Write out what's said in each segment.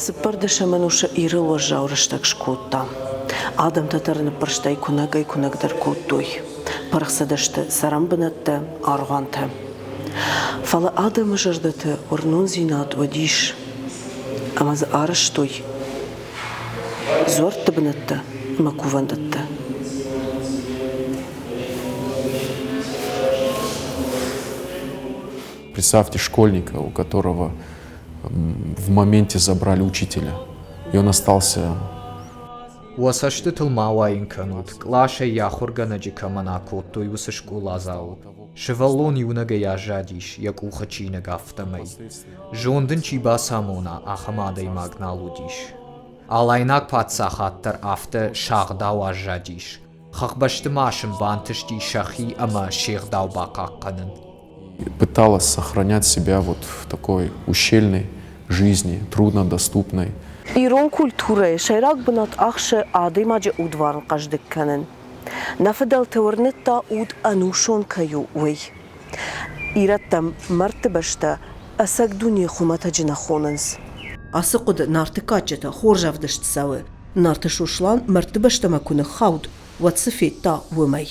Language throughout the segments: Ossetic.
Цыппӕрдӕсӕм ӕнусы Ирыл уӕззау рӕстӕг скодта. Адӕмтӕ дӕр ныппӕрстӕй куынӕгӕй-куынӕгдӕр кодтой. Пырх цыдысты цӕрӕнбынӕттӕ, аргъуантӕ. Фӕлӕ адӕмы зӕрдӕты уырнондзинад уыдис, ӕмӕ дзы арӕзтой дзуӕртты бынӕттӕ ӕмӕ кувӕндӕттӕ. Представьте школьника, у которого в моменте забрали учителя, и он остался Уӕ цӕстытыл ма ауайын кӕнут, къласӕй йӕ ахуыргӕнӕджы кӕмӕн акодтой, уыцы скъоладзауы. Сывӕллон иунӕгӕй аззадис, йӕ къухы чиныг, афтӕмӕй. Зонд ын чи бацамона, ахӕм адӕймаг нал уыдис. Алайнаг паддзахад дӕр афтӕ сагъдау аззадис. Хӕхбӕсты ма сын бантысти сӕхи ӕмӕ се гъдау бахъахъхъӕнын. Пыталась сохранять себя вот в такой ущельной жизни, труднодоступной. Ирон культурӕйы сӕйраг бынат ахсы адӕймаджы удварн хъӕздыг кӕнын. Нӕ фыдӕлты уырныдта уд ӕнусон кӕй у, уый. Ирӕттӕм мӕрдты бӕстӕ ӕцӕг дуне хуымӕтӕджы нӕ хонынц. Ацы хъуыды Нарты кадджыты хорз ӕвдыст цӕуы. Нарты Сослан мӕрдты бӕстӕмӕ куы ныххауд, уӕд цы федта, уымӕй.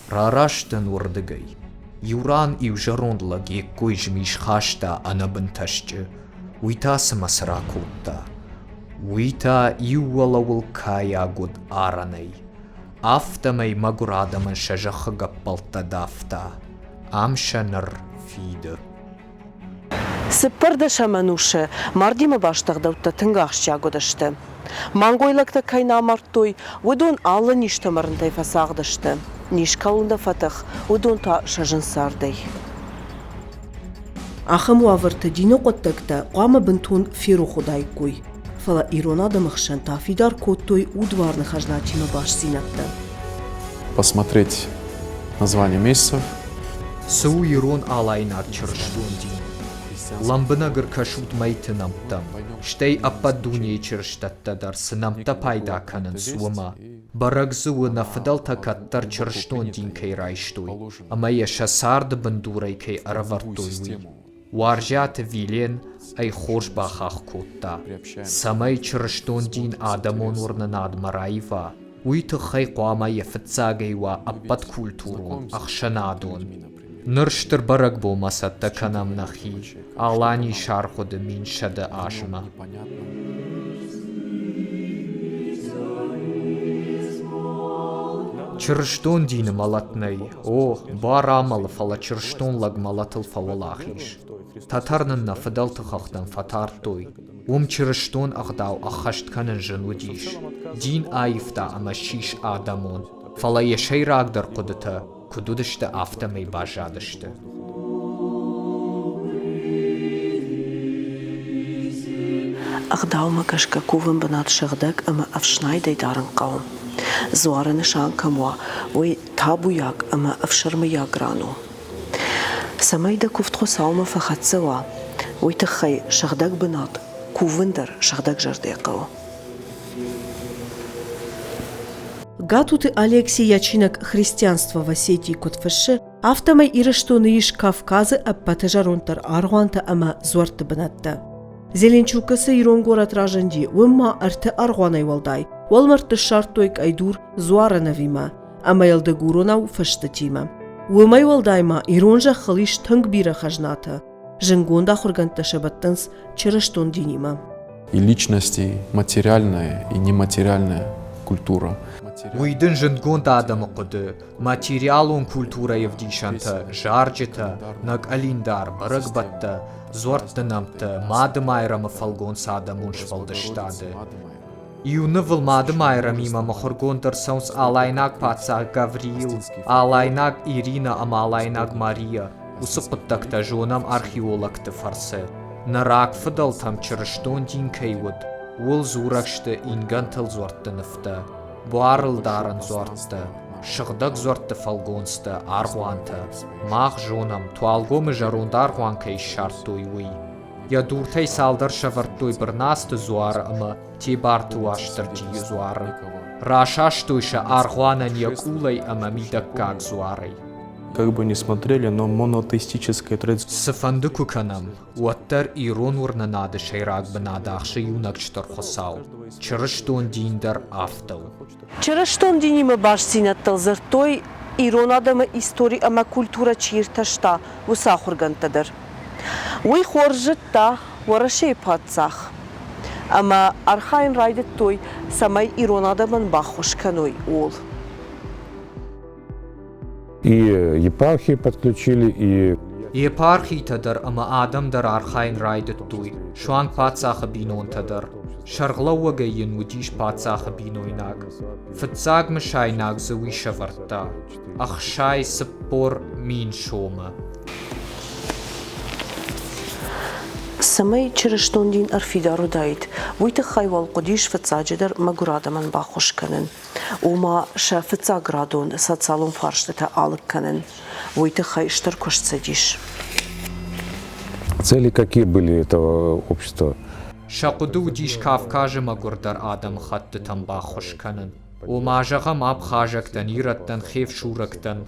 Рараст дӕн уырдыгӕй. Иу ран иу зӕронд лӕг йе ккой змис хаста ӕнӕбын тӕсчъы. Уый та цымӕ цы ракодта? Уый та иу уӕлӕуыл кайаг уыд арӕнӕй. Афтӕмӕй мӕгуыр адӕмӕн сӕ зӕххы гӕппӕлттӕ давта. Ам сӕ ныр фиды. Цыппӕрдӕсӕм ӕнусы мардимӕ баст ӕгъдӕуттӕ тынг ахсджиаг уыдысты. Мангойлӕгтӕ кӕй нӕ амардтой, уыдон алы низтӕ мӕрынтӕй фӕцагъды сты. Низ кӕуыл нӕ фӕтых, уыдон та сӕ зын цардӕй. Ахӕм уавӕрты дины хъуыддӕгтӕ хъуамӕ бынтон ферох уыдаиккой, фӕлӕ ирон адӕмы хсӕн та фидар кодтой удварны хӕзнатимӕ бастдзинӕдтӕ. Посмотреть название месяцев. Цы у ирон алайнаг чырыстон дин? Лӕмбынӕг ӕркӕсут мӕйты нӕмттӕм, стӕй ӕппӕт дунейы чырыстӕттӕ дӕр цы нӕмттӕ пайда кӕнынц, уымӕ. Бӕрӕг дзы у, нӕ фыдӕлтӕ кӕддӕр чырыстон дин кӕй райстой ӕмӕ йӕ сӕ царды бындурӕй кӕй ӕрӕвӕрдтой, уый. Уарзиаты Вилен ӕй хорз бахахх кодта, цӕмӕй чырыстон дин адӕмон уырнынадмӕ раива, уый тыххӕй хъуамӕ йӕ фыццагӕй уа ӕппӕткультурон, ӕхсӕнадон. Ныр стыр бӕрӕгбонмӕ цӕттӕ кӕнӕм нӕхи, Аланийы саргъуыды 1100 азмӕ. Чырыстон дины мӕлӕт нӕй, о, бар амӕлы, фӕлӕ чырыстон лӕг мӕлӕтыл фӕуӕлахиз. Тӕтӕр нын нӕ фыдӕлты хӕхтӕм фӕтардтой. Уым чырыстон ӕгъдау ӕххӕст кӕнын зын уыдис. Дин аивта ӕмӕ ссис адӕмон, фӕлӕ йӕ сӕйрагдӕр хъуыдытӕ куыд уыдысты, афтӕмӕй баззадысты. Ӕгъдаумӕ гӕсгӕ кувӕн бынат сыгъдӕг ӕмӕ ӕфснайдӕй дарын хъӕуы. Дзуары нысан кӕм уа, уый табуйаг ӕмӕ ӕфсӕрмыйаг ран у. Цӕмӕй дӕ куывд Хуыцаумӕ фӕхӕццӕ уа, уый тыххӕй сыгъдӕг бынат кувын дӕр сыгъдӕг зӕрдӕ хъӕуы. Гатуты Алекси йӕ чиныг «Христианство в Осетии» куыд фыссы, афтӕмӕй Ирыстоны ис Кавказы ӕппӕты зӕронддӕр аргъуантӕ ӕмӕ дзуӕртты бынӕттӕ. Зеленчукы цы ирон горӕт разынди, уым ма ӕртӕ аргъуанӕй уӕлдай уӕлмӕрдты ссардтой къӕйдур дзуарӕнӕвимӕ ӕмӕ йыл дыгуронау фыстытимӕ. Уымӕй уӕлдай ма ирон зӕххыл ис тынг бирӕ хӕзнатӕ. Зынгонд ахуыргӕндтӕ сӕ бӕттынц чырыстон динимӕ. И личности материальная и нематериальная культура. Уый дын зындгонд адӕмы хъуыды, материалон культурӕйы ӕвдисӕнтӕ, зарджытӕ, нӕ къӕлиндар, бӕрӕгбӕттӕ, дзуӕртты нӕмттӕ, Мады Майрӕмы фӕлгонц адӕмон сфӕлдыстады. Иу нывыл Мады Майрӕмимӕ мыхуыргонд ӕрцӕуынц алайнаг паддзах Гавриил, алайнаг Иринӕ ӕмӕ алайнаг Мария. Уыцы хъуыддӕгтӕ зонӕм археологты фӕрцы. Нӕ рагфыдӕлтӕм чырыстон дин кӕй уыд, ууыл дзурӕг сты ингӕнтыл дзуӕртты нывтӕ, буарыл дарӕн дзуӕрттӕ, сыгъдӕг дзуӕртты фӕлгонцтӕ, аргъуантӕ. Мах зонӕм, Туалгомы зӕронд аргъуан кӕй ссардтой, уый. Йӕ дуртӕй цалдӕр сӕвӕрдтой Бырнацты дзуары ӕмӕ Тебарты Уастырджийы дзуары. Расастой сӕ аргъуанӕн йӕ къулӕй ӕмӕ мидӕггаг дзуарӕй. Как бы ни смотрели, но монотеистическая традиция. Цыфӕнды куы кӕнӕм, уӕддӕр ирон уырнынады сӕйраг бынат ахсы иунӕг Стыр Хуыцау. Чырыстон дин дӕр афтӕ у. Чырыстон динимӕ бастдзинӕдтыл дзырдтой, ирон адӕмы истори ӕмӕ культурӕ чи иртӕста, уыцы ахуыргӕндтӕ дӕр. Уый хорз зыдта Уӕрӕсейы паддзах ӕмӕ архайын райдыдтой, цӕмӕй ирон адӕмӕн баххуыс кӕной, ууыл. И епархии подключили, и Епархитӕ дӕр ӕмӕ адӕм дӕр архайын райдыдтой, суанг паддзахы бинонтӕ дӕр. Сӕргълӕууӕгӕй йын уыдис паддзахы бинойнаг. Фыццаг мысайнаг дзы уый сӕвӕрдта 60 4000 сомы. Цӕмӕй чырыстон дин ӕрфидар уыдаид, уый тыххӕй уал хъуыдис фыццаджыдӕр мӕгуыр адӕмӕн баххуыс кӕнын, ома сӕ фыццаградон социалон фарстытӕ алыг кӕнын. Уый тыххӕй стыр куыст цыдис. Цели какие были этого общества? Сӕ хъуыды уыдис Кавказы мӕгуырдӕр адӕмыхӕттытӕн баххуыс кӕнын. Ома, зӕгъӕм, абхазӕгтӕн, ирӕттӕн, хевсурӕгтӕн.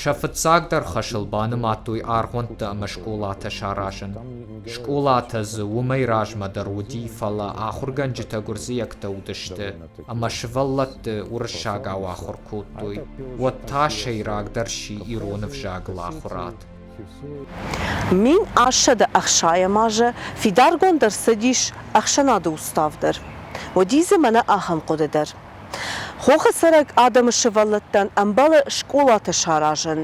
Сӕ фыццагдӕр хӕсыл банымадтой аргъуӕнттӕ ӕмӕ скъолатӕ саразын. Скъолатӕ дзы уымӕй размӕ дӕр уыди, фӕлӕ ахуыргӕнджытӕ гуырдзиӕгтӕ уыдысты ӕмӕ сывӕллӕтты уырыссагау ахуыр кодтой. Уӕд та сӕйрагдӕр сси ирон ӕвзагыл ахуырад. 1860 азы фидаргонд ӕрцыдис ӕхсӕнады устав дӕр. Уыди дзы мӕнӕ ахӕм хъуыды дӕр. Хохы цӕрӕг адӕмы сывӕллӕттӕн ӕмбӕлы скъолатӕ саразын.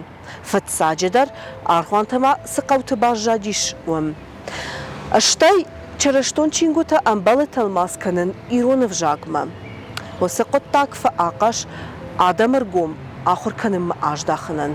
Фыццаджыдӕр, аргъуантӕ ма цы хъӕуты баззадис, уым. Стӕй чырыстон чингуытӕ ӕмбӕлы тӕлмац кӕнын ирон ӕвзагмӕ. Уыцы хъуыддаг фӕахъаз адӕмы ргом ахуыр кӕнынмӕ аздахынӕн.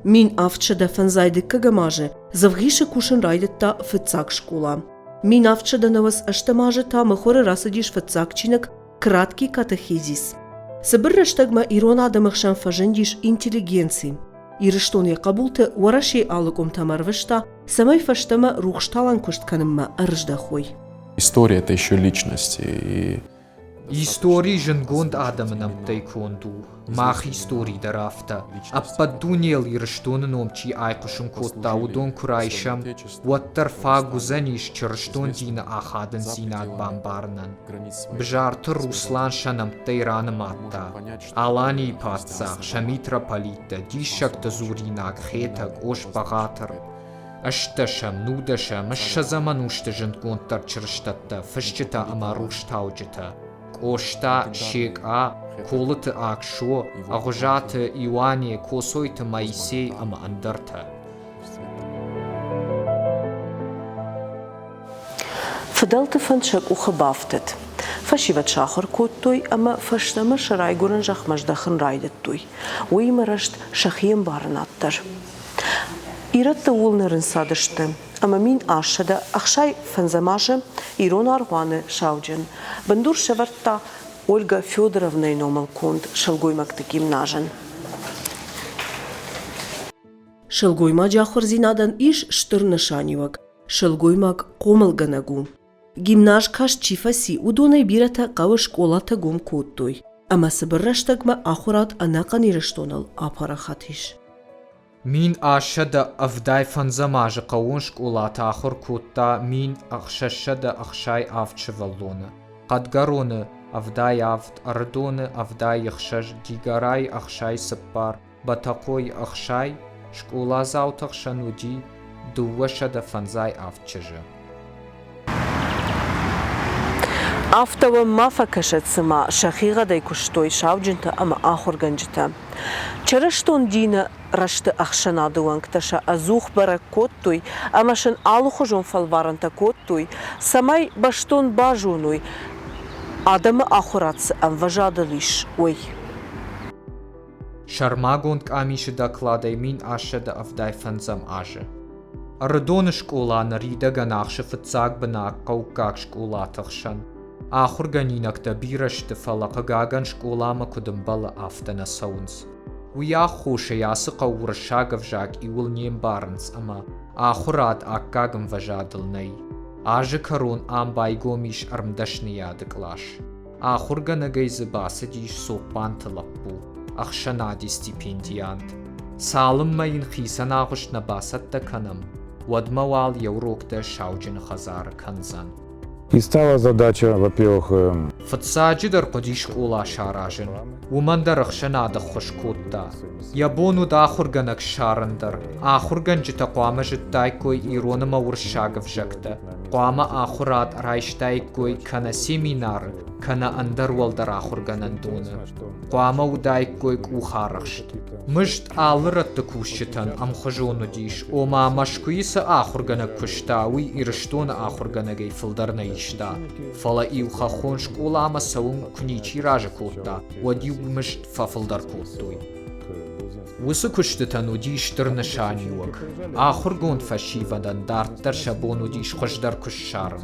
1705 дыккӕгӕм азы Дзывгъисы кусын райдыдта фыццаг скъола. 1798 азы та мыхуыры рацыдис фыццаг чиныг «Краткий катехизис». Цыбыр рӕстӕгмӕ ирон адӕмы хсӕн фӕзындис интеллигенци. Ирыстон йӕ хъӕбулты Уӕрӕсейы алы къуымтӕм ӕрвыста, цӕмӕй фӕстӕмӕ рухстауӕн куыст кӕнынмӕ ӕрыздӕхой. История – это еще личности. И Истори зындгонд адӕмы нӕмттӕй конд у. Мах истори дӕр афтӕ. Ӕппӕт дунейыл Ирыстоны ном чи айхъуысын кодта, уыдон куы райсӕм, уӕддӕр фаг уыдзӕнис чырыстон дины ахадындзинад бамбарынӕн. Бзарты Руслан сӕ нӕмттӕй ранымадта. Аланийы паддзах, сӕ митрополиттӕ, диссӕгты дзуринаг Хетӕг, Ос-Бӕгъатыр. Ӕстдӕсӕм, нудӕсӕм, ссӕдзӕм ӕнусты зындгонддӕр чырыстӕттӕ, фысджытӕ ӕмӕ рухстауджытӕ Къоста, Секъа, Колыты Аксо, Ӕгъуызаты Иуане, Коцойты Моисей ӕмӕ ӕндӕртӕ. Фыдӕлты фӕнд сӕ къухы бафтыд. Фӕсивӕд сахуыр кодтой ӕмӕ фӕстӕмӕ сӕ райгуырӕн зӕхмӕ здӕхын райдыдтой. Уыимӕ рӕзт сӕхи ӕмбарынад дӕр. Ирӕттӕ ууыл нӕ рынцадысты, ӕмӕ 1865 азы ирон аргъуаны сауджын бындур сӕвӕрдта Ольга Федоровнайы номыл конд сылгоймӕгты гимназӕн. Сылгоймаджы ахуырдзинадӕн ис стыр нысаниуӕг. Сылгоймаг хъомылгӕнӕг у. Гимназ каст чи фӕци, уыдонӕй бирӕтӕ хъӕуы скъолатӕ гом кодтой, ӕмӕ цыбыр рӕстӕгмӕ ахуырад ӕнӕхъӕн Ирыстоныл апарахат ис. 1775 азы хъӕууон скъолаты ахуыр кодта 1667 сывӕллоны. Хъӕдгӕроны 77, Ӕрыдоны 76, Дигорайы 64, Бӕтӕхъойы 60, скъоладзауты хсӕн уыди 257 чызджы. Афтӕ уӕм ма фӕкӕсӕд, цыма сӕхигъӕдӕй куыстой сауджынтӕ ӕмӕ ахуыргӕнджытӕ. Чырыстон дины рӕзты ӕхсӕнады уӕнгтӕ сӕ ӕдзух бӕрӕг кодтой ӕмӕ сын алыхуызон фӕлварӕнтӕ кодтой, цӕмӕй бӕстон базоной, адӕмы ахуырад цы ӕмвӕзадыл ис, уый. Сӕрмагонд къамисы докладӕй 1775 азы. Ӕрыдоны скъола ныридӕгӕн ахсы фыццаг бынат хъӕуккаг скъолаты хсӕн. Ахуыргӕнинӕгтӕ бирӕ сты, фӕлӕ хъыгагӕн скъоламӕ куыд ӕмбӕлы, афтӕ нӕ цӕуынц. Уый аххосӕй ацы хъӕу уырыссаг ӕвзаг иуыл не мбарынц ӕмӕ ахуырад аккаг ӕмвӕзадыл нӕй. Азы кӕрон ам байгом ис ӕрмдӕсныйады кълас. Ахуыргӕнӕгӕй дзы бацыдис Цопанты лӕппу, ӕхсӕнади стипендиант. Цалынмӕ йын хицӕн агъуыст нӕ бацӕттӕ кӕнӕм, уӕдмӕ уал йӕ уроктӕ сауджыны хӕдзары кӕндзӕн. И стала задача, во-первых, Фыццаджыдӕр хъуыди скъола саразын. Уымӕн дӕр ӕхсӕнад ӕххуыс кодта. Йӕ бон уыд ахуыргӕнӕг ссарын дӕр. Ахуыргӕнджытӕ хъуамӕ зыдтаиккой ирон ӕмӕ уырыссаг ӕвзӕгтӕ. Хъуамӕ ахуырад райстаиккой кӕнӕ семинары, кӕнӕ ӕндӕр уӕлдӕр ахуыргӕнӕндоны. Хъуамӕ уыдаиккой къухарӕхст. Мызд алы рӕтты кусджытӕн ӕмхуызон уыдис, ома Мӕскуыйы цы ахуыргӕнӕг куыста, уый Ирыстоны ахуыргӕнӕгӕй фылдӕр нӕ иста. Фӕлӕ-иу хӕххон скъоламӕ цӕуын куы ничи разы кодта, уӕд-иу мызд фӕфылдӕр кодтой. Уыцы куыстытӕн уыди стыр нысаниуӕг. Ахуыргонд фӕсивӕдӕн дарддӕр сӕ бон уыдис хуыздӕр куыст ссарын,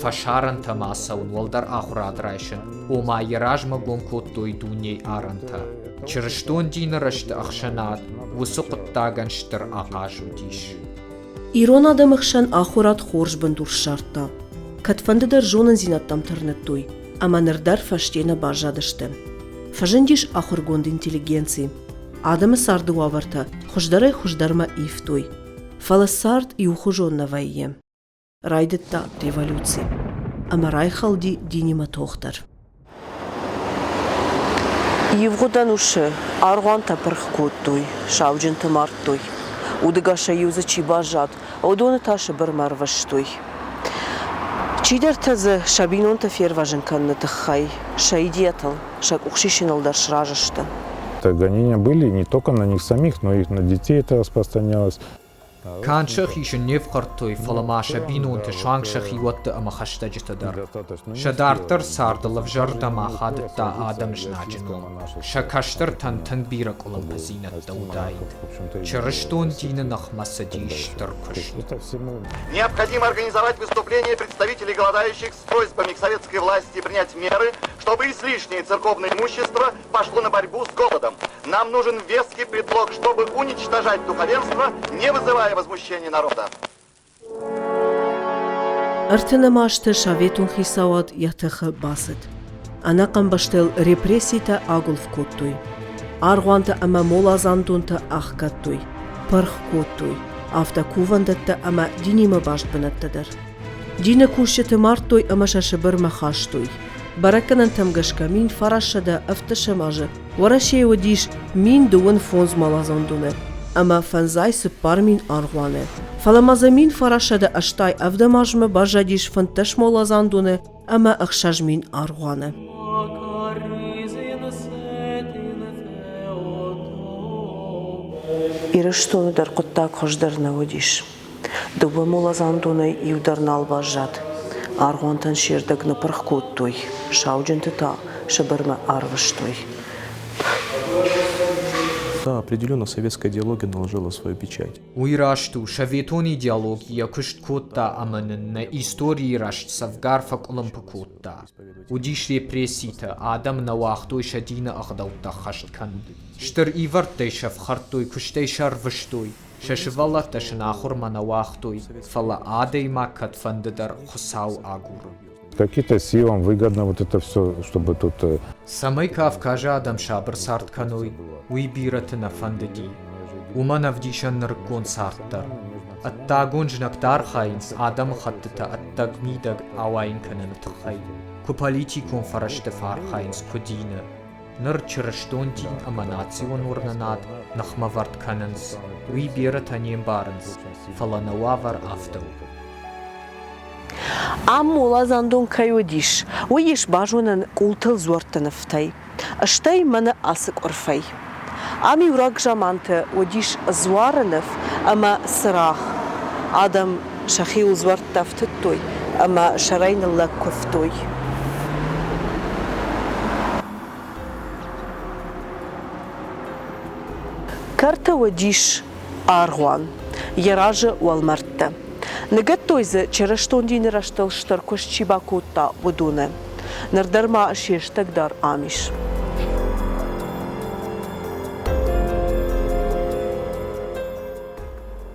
фӕсарӕнтӕм ацӕуын, уӕлдӕр ахуырад райсын, ома йӕ размӕ гом кодтой дунейы арӕнтӕ. Чырыстон дины рӕзты ӕхсӕнад уыцы хъуыддагӕн стыр ахъаз уыдис. Ирон адӕмы хсӕн ахуырад хорз бындур ссардта. Кӕдфӕндыдӕр зонындзинӕдтӕм тырныдтой, ӕмӕ ныр дӕр фӕсте нӕ баззадысты. Фӕзындис ахуыргонд интеллигенци. Адӕмы царды уавӕртӕ хуыздӕрӕй-хуыздӕрмӕ ивтой. Фӕлӕ цард иухуызон нӕ вӕййы. Райдыдта революци. Ӕмӕ райхӕлди динимӕ тох дӕр. Ивгъуыд ӕнусы аргъуантӕ пырх кодтой, сауджынты мардтой. Удыгасӕй-иу дзы чи баззад, уыдоны та Сыбырмӕ ӕрвыстой. Чидӕртӕ дзы сӕ бинонты фервӕзын кӕныны тыххӕй сӕ идеятыл, сӕ къух сисыныл дӕр сразы сты. Гонения были не только на них самих, но и на детей это распространялось. Канд сӕхи сын не фхӕрдтой, фӕлӕ ма сӕ бинонты, суанг сӕ хиуӕтты ӕмӕ хӕстӕджыты дӕр. Сӕ дарддӕр цардыл ӕвзӕрдӕм ахадыдта адӕмы знаджы ном. Сӕ кӕстӕртӕн тынг бирӕ къуылымпыдзинӕдтӕ уыдаид. Чырыстон дины ныхмӕ цыди стыр куыст. Необходимо организовать выступление представителей голодающих с просьбами к советской власти принять меры, чтобы излишнее церковное имущество пошло на борьбу с голодом. Нам нужен веский предлог, чтобы уничтожать духовенство, не вызывая возмущения народа. Ӕртынӕм азты советон хицауад йӕ тыхы бацыд. Ӕнӕхъӕн бӕстӕйыл репресситӕ агуылф кодтой. Аргъуантӕ ӕмӕ моладзандонтӕ ӕхгӕдтой, пырх кодтой, афтӕ кувӕндӕттӕ ӕмӕ динимӕ баст бынӕттӕ дӕр. Дины кусджыты мардтой ӕмӕ сӕ Сыбырмӕ хастой. Бӕрӕггӕнӕнтӕм гӕсгӕ 1917 азы Уӕрӕсейы уыдис 1035 моладзандоны ӕмӕ 54 000 аргъуаны. Фӕлӕ ма дзы 1987 азмӕ баззадис 15 моладзандоны ӕмӕ 6000 аргъуаны. Ирыстоны дӕр хъуыддаг хуыздӕр нӕ уыдис. Дыууӕ моладзандонӕй иу дӕр нал баззад. Аргъуантӕн се рдӕг ныппырх кодтой, сауджынты та Сыбырмӕ арвыстой. Да, определенно советская идеология наложила свою печать. Уый раст у, советон идеологи йӕ куыст кодта ӕмӕ нын нӕ историйы рӕзт дзӕвгар фӕкъуылымпы кодта. Уыдис репресситӕ, адӕм нӕ уагътой сӕ дины ӕгъдӕуттӕ ӕххӕст кӕнын. Стыр ивӕрттӕй сӕ фхӕрдтой, куыстӕй сӕ ӕрвыстой. Сӕ сывӕллӕттӕ сын ахуырмӕ нӕ уагътой, фӕлӕ адӕймаг кӕдфӕндыдӕр Хуыцау агуры. Какие-то силам выгодно вот это все, чтобы тут... Цӕмӕй Кавказы адӕм сабыр цард кӕной, уый бирӕты нӕ фӕндыди. Уымӕн ӕвдисӕн нырыккон цард дӕр. Ӕддагон знӕгтӕ архайынц адӕмыхӕттытӕ ӕддӕг-мидӕг ауайын кӕныны тыххӕй, куы политикон фӕрӕзты фӕархайынц, куы дины. Ныр чырыстон дин ӕмӕ национ уырнынад ныхмӕвӕрд кӕнынц, уый бирӕтӕ не мбарынц, фӕлӕ нӕ уавӕр афтӕ у. Ам моладзандон кӕй уыдис, уый ис базонӕн къултыл дзуӕртты нывтӕй, стӕй мӕнӕ ацы къуырфӕй. Ам-иу рагзаманты уыдис дзуары ныв ӕмӕ цырагъ. Адӕм сӕхиуыл дзуӕрттӕ ӕфтыдтой ӕмӕ сӕрӕй ныллӕг куывтой. Кӕрты уыдис аргъуан, йӕ разы уӕлмӕрдтӕ. Ныгӕдтой дзы, чырыстон дины рӕзтыл стыр куыст чи бакодта, уыдоны. Ныр дӕр ма се стӕг дӕр ам ис.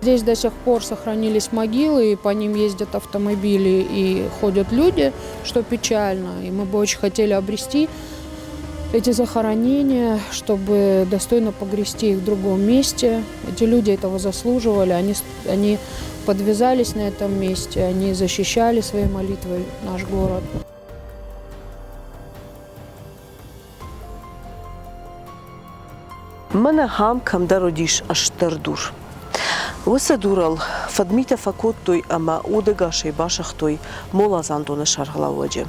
Здесь до сих пор сохранились могилы, и по ним ездят автомобили и ходят люди, что печально. И мы бы очень хотели обрести эти захоронения, чтобы достойно погрести их в другом месте. Эти люди этого заслуживали, они, они подвязались на этом месте, они защищали своей молитвой наш город. Мӕнӕ ахӕм кӕмдӕр уыдис стыр дур. Уыцы дурыл фыдмитӕ фӕкодтой ӕмӕ удӕгасӕй басыгътой моладзандоны сӕргълӕууӕджы.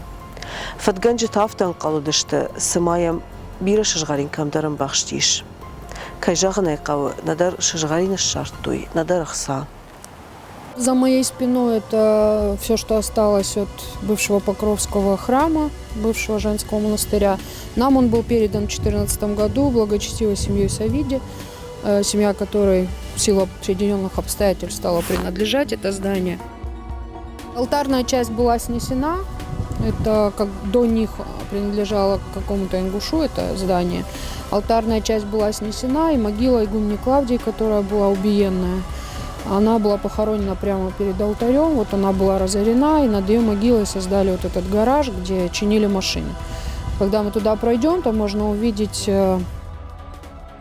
Фыдгӕнджытӕ афтӕ ӕнхъӕл уыдысты, цыма йӕм бирӕ сызгъӕрин кӕмдӕр ӕмбӕхст ис. Кӕй зӕгъын ӕй хъӕуы, нӕдӕр сызгъӕрин ссардтой, нӕдӕр ӕхца. За моей спиной это все, что осталось от бывшего Покровского храма, бывшего женского монастыря. Нам он был передан в 2014 году благочестивой семьей Савиди, семья которой в силу определенных обстоятельств стала принадлежать это здание. Алтарная часть была снесена, это как до них принадлежало какому-то ингушу это здание. Алтарная часть была снесена, и могила игумни Клавдии, которая была убиенная, она была похоронена прямо перед алтарем, вот она была разорена, и над ее могилой создали вот этот гараж, где чинили машины. Когда мы туда пройдем, там можно увидеть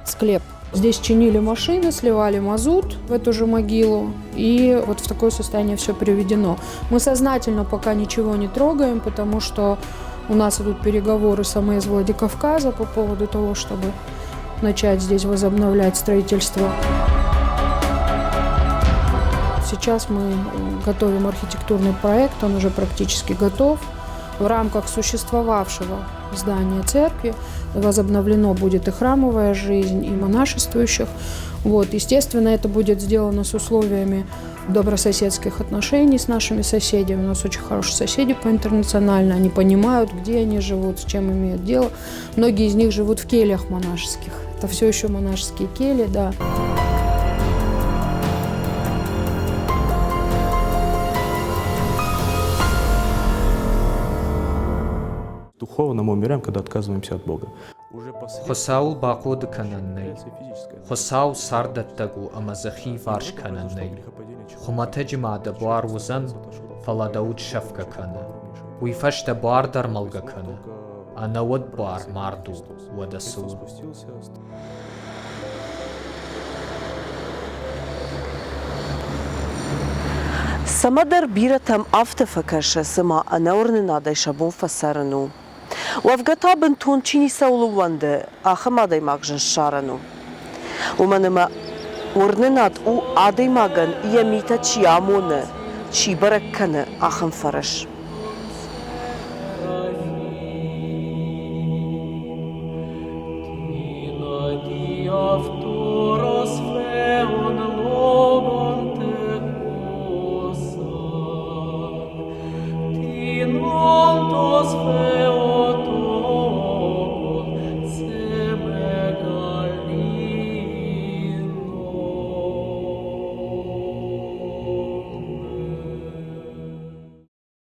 склеп. Здесь чинили машины, сливали мазут в эту же могилу, и вот в такое состояние все приведено. Мы сознательно пока ничего не трогаем, потому что у нас идут переговоры с АМС Владикавказа по поводу того, чтобы начать здесь возобновлять строительство. Сейчас мы готовим архитектурный проект, он уже практически готов. В рамках существовавшего здания церкви возобновлено будет и храмовая жизнь, и монашествующих. Вот, естественно, это будет сделано с условиями добрососедских отношений с нашими соседями. У нас очень хорошие соседи по интернационально, они понимают, где они живут, с чем имеют дело. Многие из них живут в кельях монашеских. Это все еще монашеские кельи, да. Духовно мы умираем, когда отказываемся от Бога. Хуыцауыл бахъоды кӕнӕн нӕй. Хуыцау царддӕттӕг у ӕмӕ дзы хиварс кӕнӕн нӕй. Хуымӕтӕджы ма дӕ буар уыдзӕн, фӕлӕ дӕ уд сӕфгӕ кӕны. Уый фӕстӕ буар дӕр мӕлгӕ кӕны. Ӕнӕуд буар мард у, уӕдӕ цы у? Цӕмӕдӕр бирӕтӕм афтӕ фӕкӕсы, цыма ӕнӕуырнынадӕй сӕ бон фӕцӕрын у. Уӕвгӕ та бынтон чи ницӕуыл ӕууӕнды, ахӕм адӕймаг зын ссарӕн у. Уымӕн ӕмӕ уырнынад у адӕймагӕн йӕ митӕ чи амоны, чи бӕрӕг кӕны, ахӕм фӕрӕз.